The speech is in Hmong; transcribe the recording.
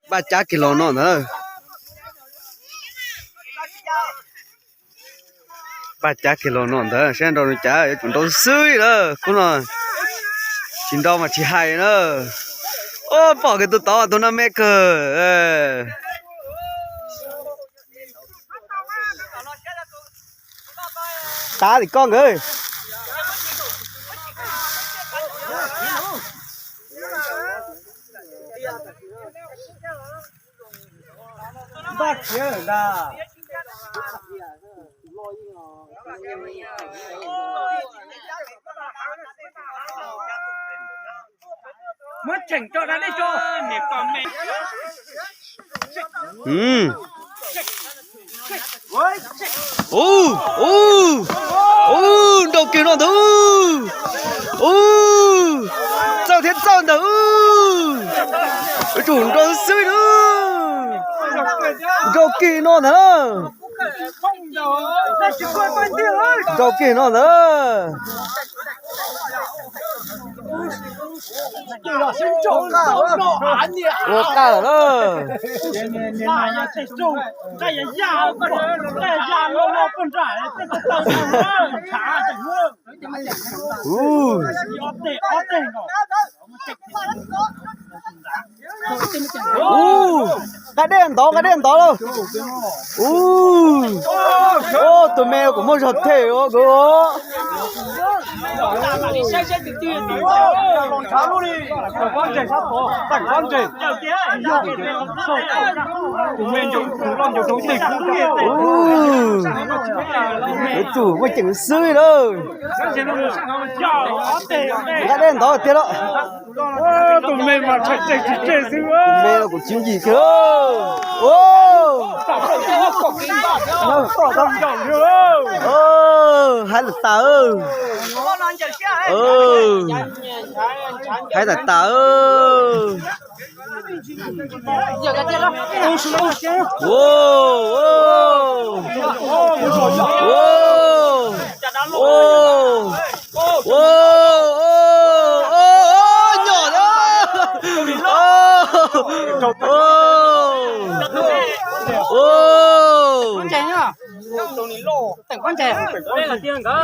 Paj cav kiag los no ntag. Paj cav kiag los no ntag, saib nrau li cas, yuav tsum nrau xwb lawm khub no. Tsis nrau mas tsis hais na. Ub, pom kiag tus tod tus no me kawg. Tav tim koj nkawd. Ub, ub, ub, nrau kiag no ntag. Ub, txawj thiab txawj ntag. Yuav tsum nrau xwb na. Nrau kiag no ntag. Nrau kiag no ntag. Ua qaj lawm na. Ub, nqa dej ntov, nqa dej ntov lauj. Ub, tus me kuv muaj zog them ua kuv. Yuav tsum muaj ceem xwb lawm. Nqa dej ntov tiag los. Tus me mas tshaj tseeb tsis tseeb xwb. Tus me los kuv tsis nkim kiag. Haib tas tas. Haib tas tas. Nyom na.